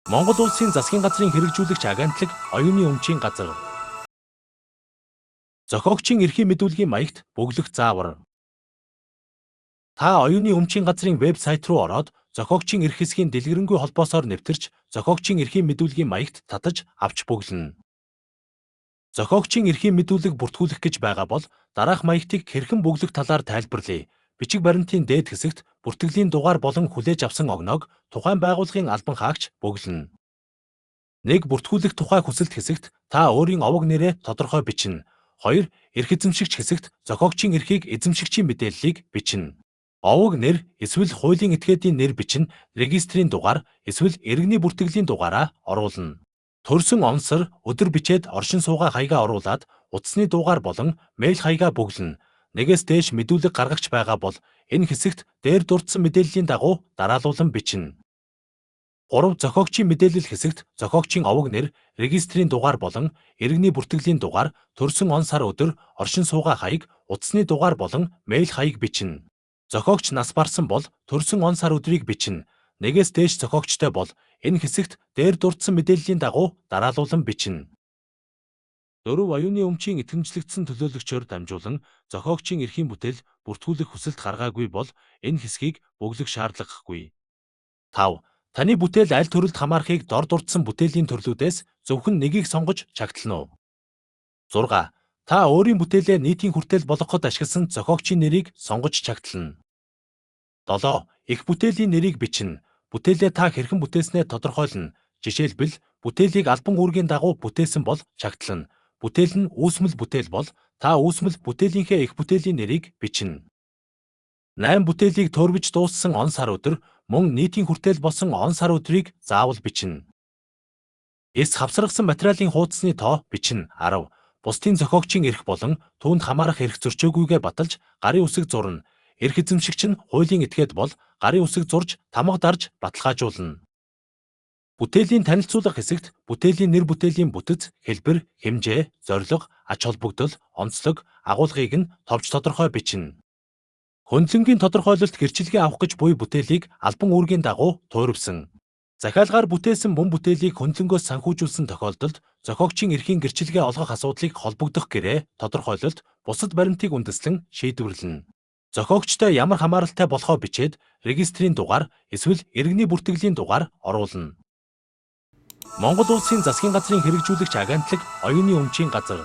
Монгол Улсын засгийн газрын хэрэгжүүлэгч агентлаг оюуны өмчийн газар. Зохиогчийн эрхийн мэдүүлгийн маягт бөглөх заавар. Та оюуны өмчийн газрын веб сайт руу ороод зохиогчийн эрх хэсгийн дэлгэрэнгүй холбоосоор нэвтэрч зохиогчийн эрхийн мэдүүлгийн маягт татаж авч бөглөнө. Зохиогчийн эрхийн мэдүүлэг бүртгүүлэх гэж байгаа бол дараах маягтыг хэрхэн бөглөх талаар тайлбарлая. Бичиг баримтын дээд хэсэгт бүртгэлийн дугаар болон хүлээж авсан огноог тухайн байгууллагын албан хаагч бөглөнө. 1. Бүртгүүлэх тухай хүсэлт хэсэгт та өөрийн овог нэрээ тодорхой бичнэ. 2. Эрх эзэмшигч хэсэгт зохиогчийн эрхийг эзэмшигчийн мэдээллийг бичнэ. Овог нэр эсвэл хуулийн этгээдийн нэр бичнэ, регистрийн дугаар эсвэл иргэний бүртгэлийн дугаараа оруулна. Төрсөн он сар өдөр бичээд оршин суугаа хаягаа оруулаад утасны дугаар болон мэйл хаягаа бөглөнө. Нэгээс дээш мэдүүлэг гаргагч байгаа бол энэ хэсэгт дээр дурдсан мэдээллийн дагуу дараалуулан бичнэ. 3. Зохиогчийн мэдээлэл хэсэгт зохиогчийн овог нэр, регистрийн дугаар болон иргэний бүртгэлийн дугаар, төрсөн он сар өдөр, оршин суугаа хаяг, утасны дугаар болон мэйл хаяг бичнэ. Зохиогч нас барсан бол төрсөн он сар өдрийг бичнэ. Нэгээс дээш зохиогчтой бол энэ хэсэгт дээр дурдсан мэдээллийн дагуу дараалуулан бичнэ. 4. Оюуны өмчийн итгэмжлэгдсэн төлөөлөгчөөр дамжуулан зохиогчийн эрхийн бүтээл бүртгүүлэх хүсэлт гаргаагүй бол энэ хэсгийг бөглөх шаардлагагүй. 5. Таны бүтээл аль төрөлд хамаарахыг дор дурдсан бүтээлийн төрлүүдээс зөвхөн нэгийг сонгож чагтлана уу? 6. Та өөрийн бүтээлээ нийтийн хүртээл болгоход ашигласан зохиогчийн нэрийг сонгож чагтлана. 7. Эх бүтээлийн нэрийг бичнэ. Бүтээлээ та хэрхэн бүтээснээ тодорхойлно. Жишээлбэл, бүтээлийг албан үүргийн дагуу бүтээсэн бол чагтлана. Бүтээл нь үүсмэл бүтээл бол та үүсмэл бүтээлийнхээ эх бүтээлийн нэрийг бичнэ. 8. Бүтээлийг төөрвж дууссан он сар өдөр мөн нийтийн хүртээл болсон он сар өдрийг заавал бичнэ. 9. Хавсаргасан материалын хуудасны тоо бичнэ. 10. Бусдын зохиогчийн эрх болон түүнд хамаарах эрх зөрчөөгүйгээ баталж гарын үсэг зурна. Эрх эзэмшигч нь хуулийн этгээд бол гарын үсэг зурж тамга дарж баталгаажуулна. Бүтээлийн танилцуулга хэсэгт бүтээлийн нэр бүтээлийн бүтэц, хэлбэр, хэмжээ, зорилго, ач холбогдол, онцлог, агуулгыг нь товч тодорхой бичнэ. Хөндлөнгийн тодорхойлолт гэрчилгээ авах гэж буй бүтээлийг албан үүргийн дагуу туурвисан. Захиалгаар бүтээсэн мөн бүтээлийг хөндлөнгөөс санхүүжүүлсэн тохиолдолд зохиогчийн эрхийн гэрчилгээ олгох асуудлыг холбогдох гэрээ тодорхойлолт бусад баримтыг үндэслэн шийдвэрлэнэ. Зохиогчтой ямар хамааралтай болохоо бичээд регистрийн дугаар эсвэл иргэний бүртгэлийн дугаар оруулна. Монгол Улсын засгийн газрын хэрэгжүүлэгч агентлаг оюуны өмчийн газар.